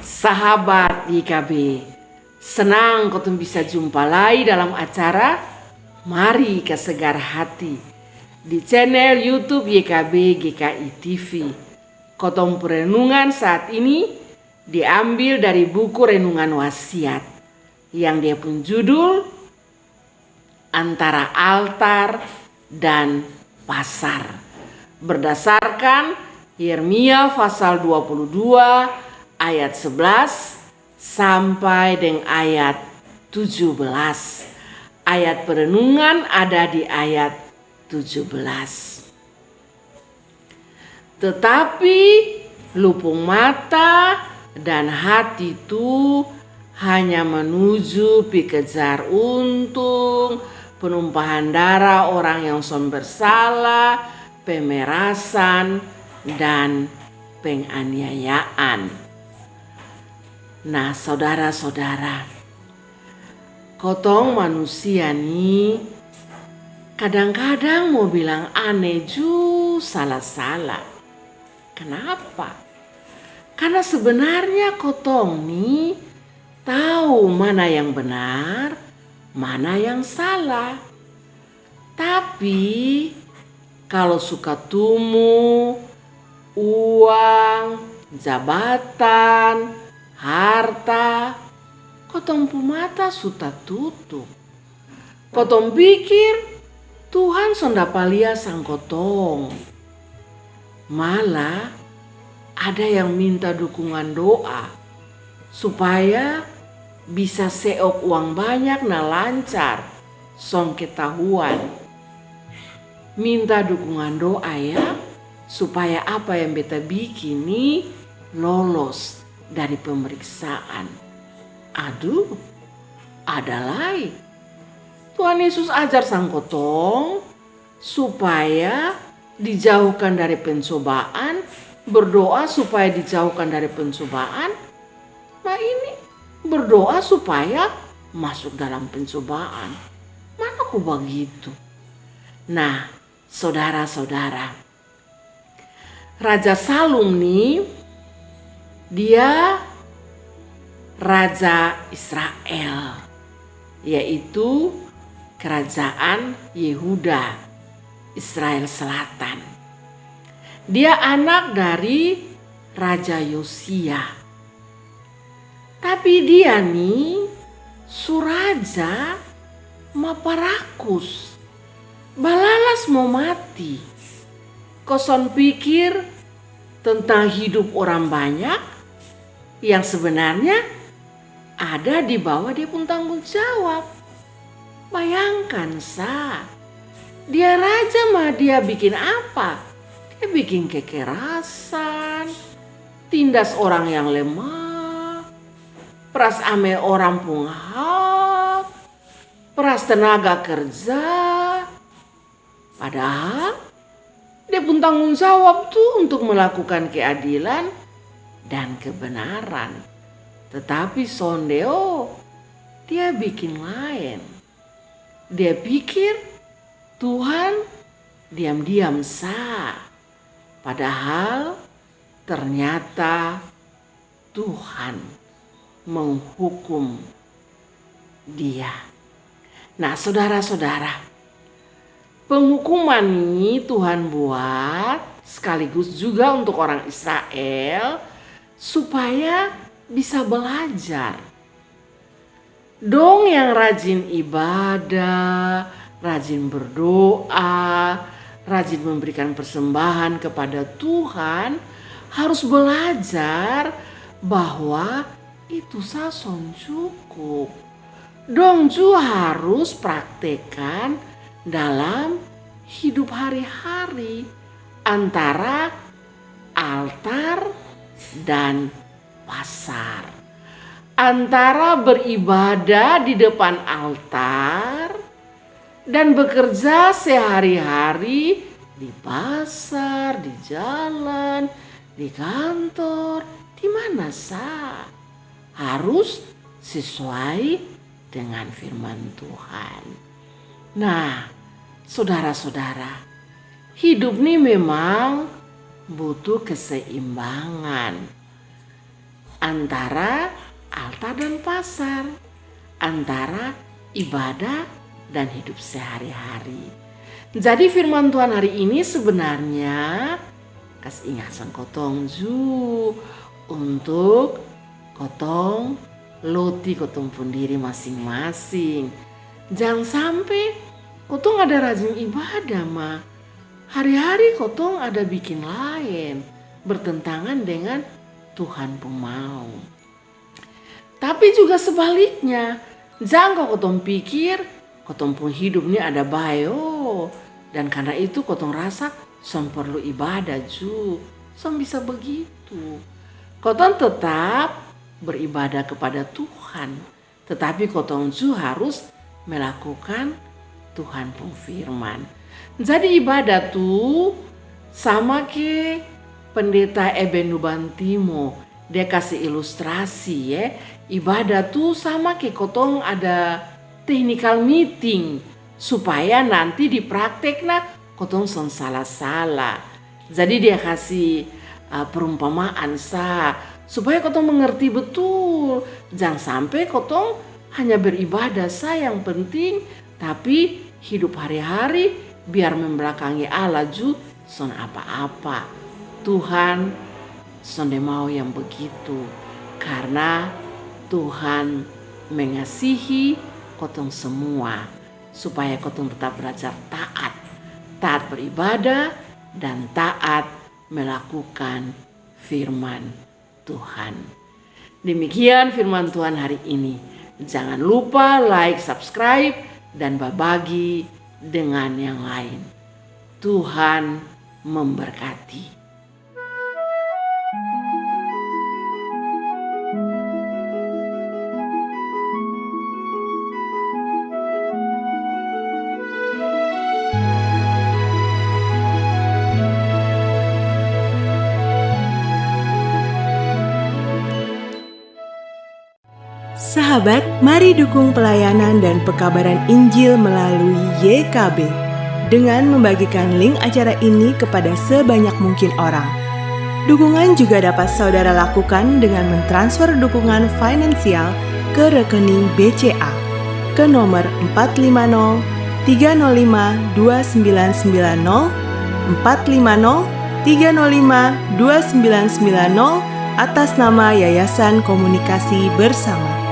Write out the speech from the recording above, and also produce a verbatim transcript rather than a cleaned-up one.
Sahabat Y K B, senang kotong bisa jumpa lai dalam acara Mari Kasagar Hati di channel YouTube Y K B G K I T V. Kotong perenungan saat ini diambil dari buku Renungan Wasiat yang dia pun judul Antara Altar dan Pasar. Berdasarkan Yeremia pasal dua puluh dua ayat sebelas sampai deng ayat tujuh belas. Ayat perenungan ada di ayat tujuh belas. Tetapi lupung mata dan hati tu hanya menuju pi kejar untung, penumpahan darah orang yang son bersalah, pemerasan, dan penganiayaan. Nah, saudara-saudara, kotong manusia ni kadang-kadang mau bilang ane ju salah-salah. Kenapa? Karena sebenarnya kotong ni tahu mana yang benar, mana yang salah. Tapi kalau suka tumu, uang, jabatan, harta, kotong pu mata su tatutup. Kotong pikir Tuhan son dapa lia sang kotong. Malah ada yang minta dukungan doa supaya bisa seok uang banyak na lancar son ketahuan. Minta dukungan doa ya, supaya apa yang beta bikin ni lolos dari pemeriksaan. Aduh, ada lai. Tuhan Yesus ajar sang kotong supaya dijauhkan dari pencobaan, berdoa supaya dijauhkan dari pencobaan. Nah, ini berdoa supaya masuk dalam pencobaan. Mana ko bagitu? Nah, saudara-saudara, Raja Salum ni dia raja Israel, yaitu kerajaan Yehuda, Israel Selatan. Dia anak dari Raja Yosia. Tapi dia ni su raja maparakus, balalas mau mati. Ko son pikir tentang hidup orang banyak yang sebenarnya ada di bawah dia pun tanggung jawab. Bayangkan sa, dia raja ma dia bikin apa? Dia bikin kekerasan, tindas orang yang lemah, peras ame orang pung hak, peras tenaga kerja. Padahal dia pun tanggung jawab tu untuk melakukan keadilan dan kebenaran. Tetapi sonde o, dia bikin laen. Dia pikir Tuhan diam-diam sa. Padahal ternyata Tuhan menghukum dia. Nah, saudara-saudara, penghukuman ni Tuhan buat sekaligus juga untuk orang Israel supaya bisa belajar. Dong yang rajin ibadah, rajin berdoa, rajin memberikan persembahan kepada Tuhan harus belajar bahwa itu sa son cukup. Dong ju harus praktekkan dalam hidup hari-hari antara altar dan pasar. Antara beribadah di depan altar dan bekerja sehari-hari di pasar, di jalan, di kantor, di mana sa. Harus sesuai dengan firman Tuhan. Nah, saudara-saudara, hidup ni memang butuh keseimbangan. antara altar dan pasar, antara ibadah dan hidup sehari-hari. Jadi firman Tuhan hari ini sebenarnya kas ingasan kotong ju untuk kotong loti kotong pun diri masing-masing. Jang sampe kotong ada rajin ibadah ma hari-hari kotong ada bikin laen bertentangan dengan Tuhan pung mau. Tapi juga sebaliknya, jang kotong pikir kotong pung hidup ni ada bae o, dan karna itu kotong rasa son perlu ibadah ju. Son bisa begitu. Kotong tetap beribadah kepada Tuhan, tetapi kotong ju harus melakukan Tuhan pung firman. Jadi ibadah tu sama ke Pendeta Eben Nubantimo, dia kasi ilustrasi ye, ibadah tu sama ke kotong ada technical meeting supaya nanti di praktekna kotong son sala-sala. Jadi dia kasi uh, perumpamaan sa supaya kotong mengerti betul. Jang sampe kotong hanya beribadah sa yang penting, tapi hidup hari-hari biar membelakangi Allah ju son apa-apa. Tuhan sonde mau yang begitu, karna Tuhan mengasihi kotong semua supaya kotong tetap belajar taat, taat beribadah dan taat melakukan firman Tuhan. Demikian firman Tuhan hari ini. Jangan lupa like, subscribe, dan babagi dengan yang lain. Tuhan memberkati. Sahabat, mari dukung pelayanan dan pekabaran Injil melalui Y K B dengan membagikan link acara ini kepada sebanyak mungkin orang. Dukungan juga dapat saudara lakukan dengan mentransfer dukungan finansial ke rekening B C A ke nomor empat lima nol tiga nol lima dua sembilan sembilan nol, empat lima nol tiga nol lima dua sembilan sembilan nol, atas nama Yayasan Komunikasi Bersama.